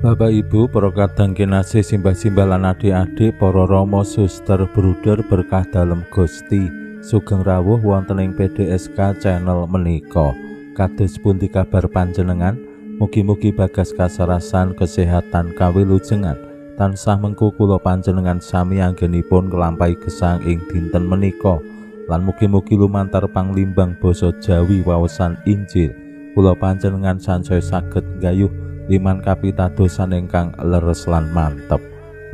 Bapak Ibu, para kadang kinasih, simbah-simbah lan adik-adik, para rama, suster, bruder berkah dalem Gusti, sugeng rawuh wonten ing PDSK channel menika. Kados pundi kabar panjenengan? Mugi-mugi bagas kasarasan, kesehatan, kawilujengan tansah mengku kula panjenengan sami anggenipun nglampahi gesang ing dinten menika. Lan mugi-mugi lumantar panglimbang basa Jawi waosan Injil kula panjenengan sansaya saged nggayuh iman kapitadosan ingkang leres lan mantep.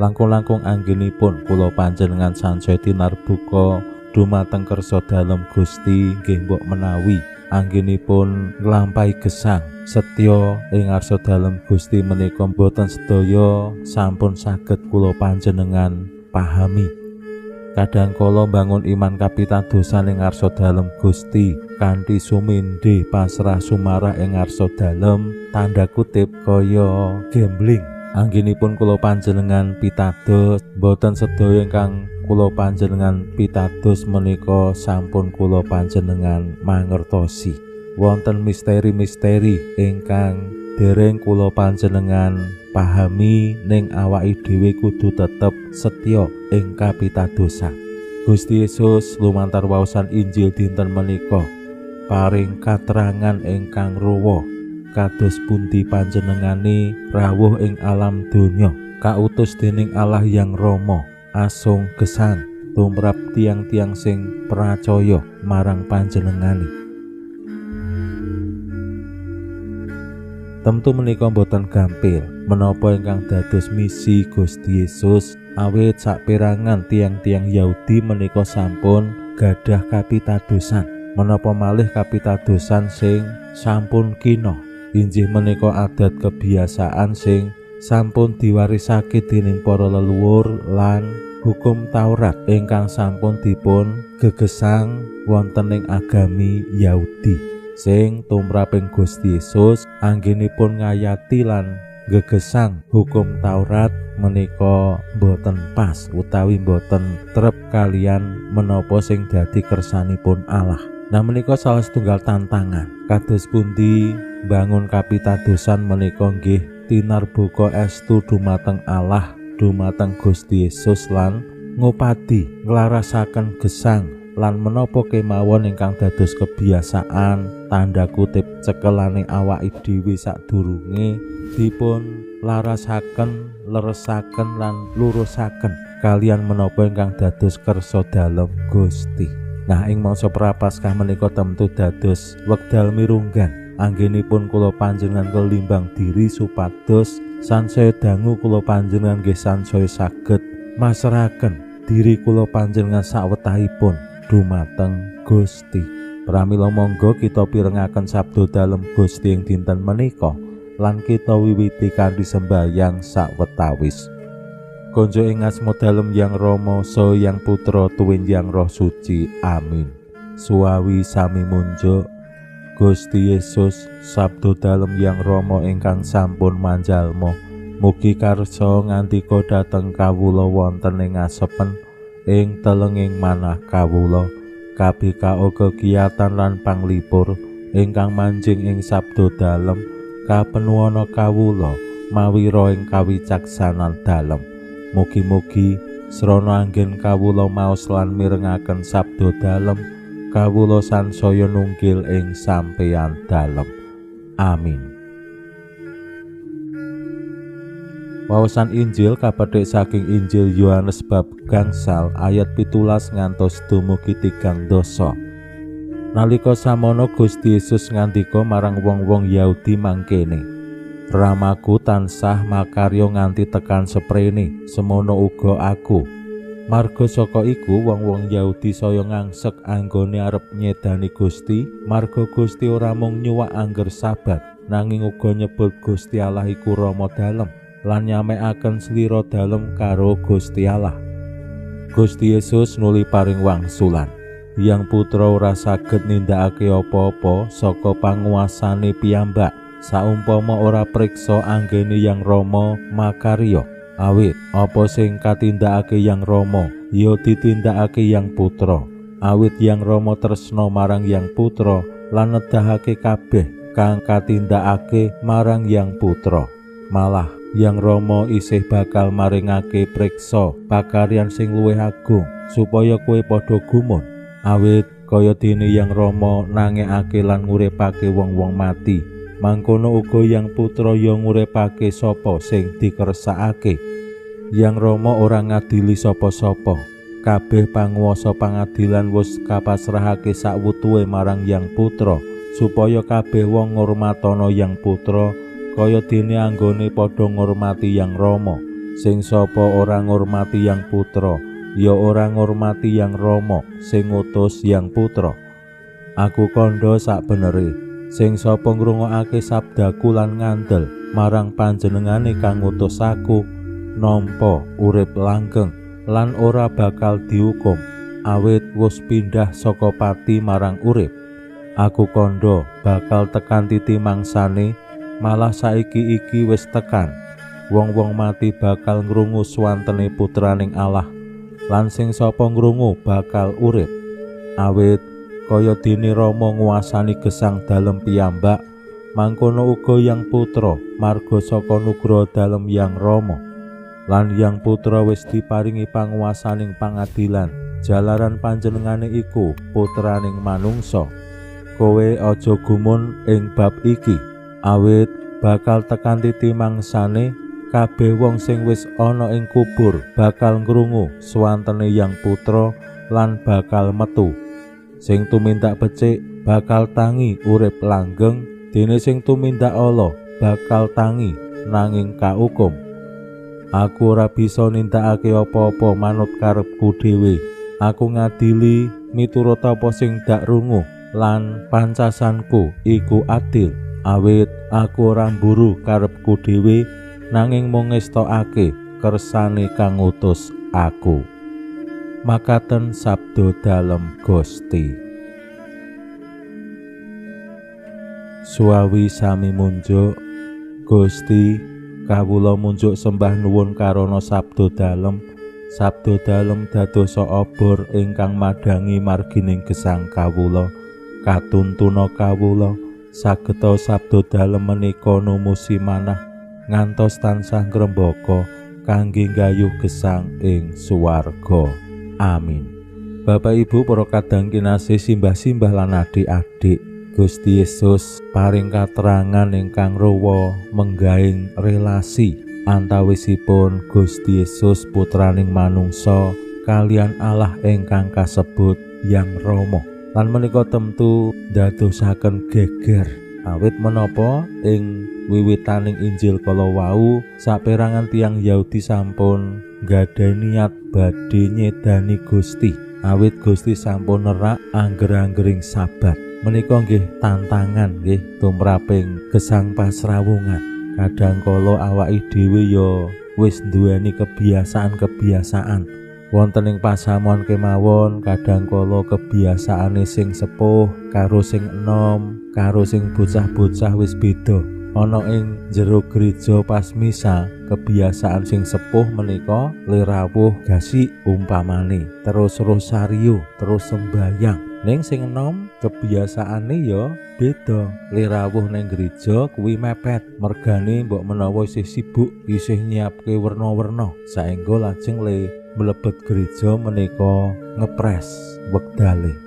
Langkung-langkung anggenipun kula panjenengan sansaya tinarbuka dumateng kersa dalem Gusti, nggih mbok menawi anggenipun nglampahi gesang setya ing ngarsa dalem Gusti menika boten sedaya sampun saged kula panjenengan pahami. Kadang kala mbangun iman kapitadosan ing ngarsa dalem Gusti kanthi sumindhe pasrah sumarah ing ngarsa dalem tanda kutip kaya gambling. Anggenipun kula panjenengan pitados boten sedaya ingkang kula panjenengan pitados menika sampun kula panjenengan mangertosi. Wonten misteri-misteri ingkang dereng kula panjenengan pahami, ning awake dhewe kudu tetep setya ing kapitadosan. Gusti Yesus lumantar waosan Injil dinten menika paring katerangan ingkang ruwa kados pundi panjenengane rawuh ing alam donya, kautus dening Allah Yang Rama asung gesang tumrap tiang-tiang sing pracaya marang panjenengane. Tentu menika boten gampil menapa ingkang dados misi Gusti Yesus, awit saperangan tiang-tiang Yahudi menika sampun gadah kapitadosan, menapa malih kapitadosan sing sampun kina. Injih menika adat kebiasaan sing sampun diwarisake dening para leluhur lan hukum Taurat ingkang sampun dipun gegesang wonten ing agami Yahudi. Sing tumraping Gusti Yesus anggenipun ngayati lan gegesang hukum Taurat menika boten pas utawi boten trep kalian menapa sing dadi kersanipun Allah. Nah menika salah setunggal tantangan kados pundi bangun kapitadosan menika nggih tinarbuka estu dumateng Allah, dumateng Gusti Yesus lan ngupadi nglarasaken gesang lan menapa kemawon ingkang dados kebiasaan tanda kutip cekelane awake dhewe sadurunge dipun larasaken, leresaken lan lurusaken kalian menapa ingkang dados kersa dalem Gusti. Nah ing mangsa Prapaskah menika tentu dados wekdal mirunggan anggenipun kula panjenengan kelimbang diri supados sansaya dangu kula panjenengan nggih sansaya saged masrahaken diri kula panjenengan sawetahipun dumateng Gusti. Pramila monggo kita pirengaken sabda dalem Gusti ing dinten menika lan kita wiwiti kanthi sembahyang sawetawis. Konjo ing asma dalem Yang Rama, Saha Yang Putra, tuwin Yang Roh Suci. Amin. Suwawi sami munjuk Gusti Yesus, sabda dalem Yang Rama ingkang sampun manjalma, mugi karsa ngandika dhateng kawula wonten ing asepen ing telenging manah kawula, kabikao kegiatan lan panglipur ingkang manjing ing sabda dalem, kapenuwana kawula mawira ing kawicaksanan dalem. Mugi-mugi srana anggen kawula maos lan mirengaken sabda dalem, kawula sansaya nunggil ing sampeyan dalem. Amin. Wawasan Injil kapethik saking Injil Yohanes bab 5 ayat 17 ngantos dumugi 30. Nalika samono Gusti Yesus ngandika marang wong-wong Yahudi mangkene, Ramaku tansah makarya nganti tekan seprene, semono uga aku. Marga saka iku wong-wong Yahudi saya ngangsek anggone arep nyedani Gusti, marga Gusti ora mung nyuwak angger Sabat, nanging uga nyebut Gusti Allah iku Rama dalem. lan nyamekaken slira dalem karo Gusti Allah. Gusti Yesus nuli paring wangsulan, Yang Putra ora saged nindakake apa-apa saka panguasane piyambak saumpama ora priksa anggene Yang Rama makarya. Awit apa sing katindakake Yang Rama ya ditindakake Yang Putra. Awit Yang Rama tresna marang Yang Putra lan nedahake kabeh kang katindakake marang Yang Putra. Malah Yang Rama isih bakal maringake priksa pakaryan sing luwih agung supaya kowe padha gumun. Awit kaya dene Yang Rama nangekake lan nguripake wong-wong mati, mangkono uga Yang Putra ya nguripake sapa sing dikersakake. Yang Rama ora ngadili sapa-sapa. Kabeh panguwasa pangadilan wis kapasrahake sakwutuhe marang Yang Putra supaya kabeh wong ngurmatana Yang Putra kaya dene anggone padha ngurmati Yang Rama. Sing sapa ora ngurmati Yang Putra ya ora ngurmati Yang Rama sing ngutus Yang Putra. Aku kandha sakbenere, sing sapa ngrungokake sabdaku lan ngandel marang panjenengane kang ngutus aku, nampa urip langgeng lan ora bakal dihukum, awit wis pindah saka pati marang urip. Aku kandha bakal tekan titi mangsane, malah saiki iki wis tekan. Wong-wong mati bakal ngrungu swantene putraning Allah, lan sing sapa ngrungu bakal urip. Awit kaya dene Rama nguasani gesang dalem piyambak, mangkono uga Yang Putra marga saka nugraha dalem Yang Rama. Lan Yang Putra wis diparingi panguwasaning pangadilan jalaran panjenengane iku putraning manungsa. Kowe aja gumun ing bab iki, awit bakal tekan titi mangsane kabeh wong sing wis ana ing kubur bakal ngrungu swantene Yang Putra lan bakal metu. Sing tumindak becik bakal tangi urip langgeng, dene sing tumindak ala bakal tangi nanging kaukum. Aku ora bisa nindakake apa-apa manut karepku dhewe. Aku ngadili miturut apa sing dak rungu lan pancasanku iku adil. Awit aku ora mburu karepku dhewe nanging mung ngestokake kersane kang ngutus aku. Makaten sabda dalem Gusti. Suawi sami munjuk Gusti, kawula munjuk sembah nuwun karana sabda dalem. Sabda dalem dadosa obor ingkang madhangi margining gesang kawula, katuntuna kawula. Sageta sabda dalem menika numusi manah ngantos tansah ngrembaka kangge nggayuh gesang ing swarga. Amin. Bapak Ibu para kadang kinasih, simbah-simbah lan adik-adik, Gusti Yesus paring katerangan ingkang ruwa menggaing relasi antawisipun Gusti Yesus putraning manungsa kalian Allah ingkang kasebut Yang Rama. Lan menika tentu ndadosaken geger, awit menapa ing wiwitaning Injil kala wau saperangan tiyang Yahudi sampun nggadhahi niat badhe nyedani Gusti, awit Gusti sampun nerak angger-anggering Sabat. Menika nggih tantangan nggih tumraping gesang pasrawungan. Kadang kala awake dhewe ya wis nduweni kebiasaan-kebiasaan. Wonten ing pasamuan kemawon kadang kala kebiasaane sing sepuh karo sing enom karo sing bocah-bocah wis beda. Ana ing jero gereja pas misa, kebiasaan sing sepuh menika lirawuh gasik umpamane, terus rosario, terus sembayang. Ning sing enom kebiasaane ya beda. Lirawuh ning gereja kuwi mepet, mergane mbok menawa isih sibuk, isih nyiapke werna-werna. Saengga lajeng le mlebet gereja menika ngepres wektale.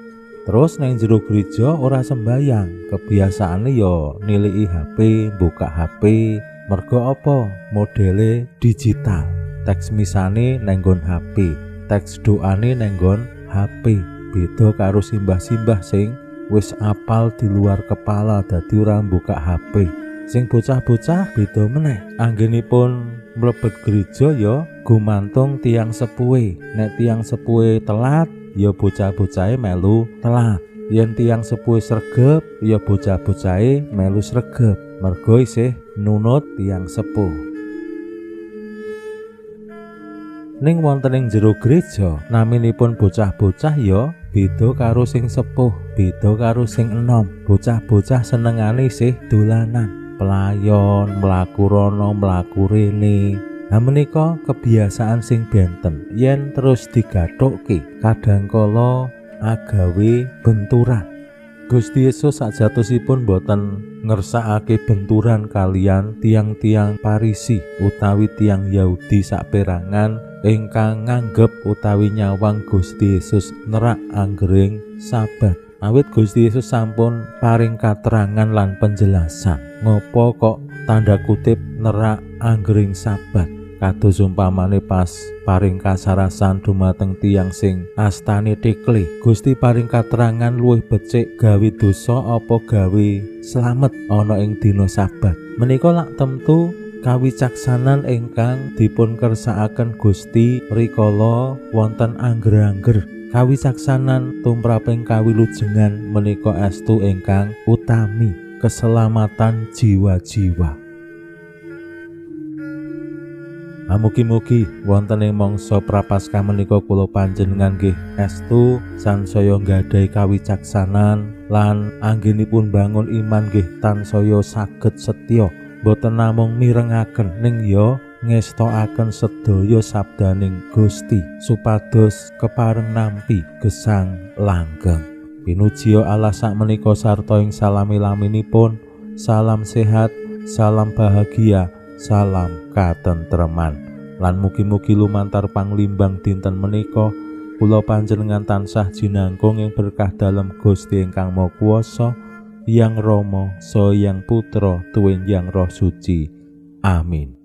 Terus neng jero gereja ora sembayang, kebiasaane ya niliki HP, buka HP. Mergo apa? Modele digital. Teks misane neng nggon HP, teks doane neng nggon HP. Beda karo simbah-simbah sing wis apal di luar kepala dadi ora buka HP. Sing bocah-bocah beda meneh. Anggenipun mlebet gereja ya gumantung tiyang sepuhe. Nek tiyang sepuhe telat ya bocah-bocahe melu telat. Yen tiyang sepuhe sregep ya bocah-bocahe melu sregep. Mergo isih nunut tiyang sepuh. Ning wonten ing jero gereja naminipun bocah-bocah ya beda karo sing sepuh, beda karo sing enom. Bocah-bocah senengane isih dolanan, pelayon, mlaku rono, mlaku rene. Nah menika kebiasaan sing benten yen terus digathukke kadangkala agawe benturan. Gusti Yesus sajatosipun boten ngersakake benturan kalian tiang-tiang Parisi utawi tiang Yahudi saperangan ingkang nganggep utawi nyawang Gusti Yesus nerak anggering Sabat. Awit Gusti Yesus sampun paring katerangan lan penjelasan ngopo kok tanda kutip nerak anggering Sabat. Kados umpamane pas paring kasarasan dumateng tiyang sing astane tekle, Gusti paring katerangan luwih becik gawe dosa apa gawe slamet ana ing dina Sabat. Menika lak temtu kawicaksanan ingkang dipun kersakaken Gusti rikala wonten angger-angger. Kawicaksanan tumraping kawilujengan menika estu ingkang utami keselamatan jiwa-jiwa. Mugi-mugi wonten ing mangsa Prapaskah menika kula panjenengan nggih estu sansaya nggadahi kawicaksanan lan anggenipun bangun iman nggih tansaya saged setya, boten namung mirengaken ning ya ngestokaken sedaya sabdaning Gusti supados kepareng nampi gesang langgeng. Pinuji Allah sakmenika sarta ing salami-laminipun. Salam sehat, salam bahagia, salam katentreman. Lan mugi-mugi lumantar panglimbang dinten menika kula panjenengan tansah jinangkung ing berkah dalem Gusti ingkang Maha Kuwasa, Yang Rama, Saha Yang Putra, tuwin Yang Roh Suci. Amin.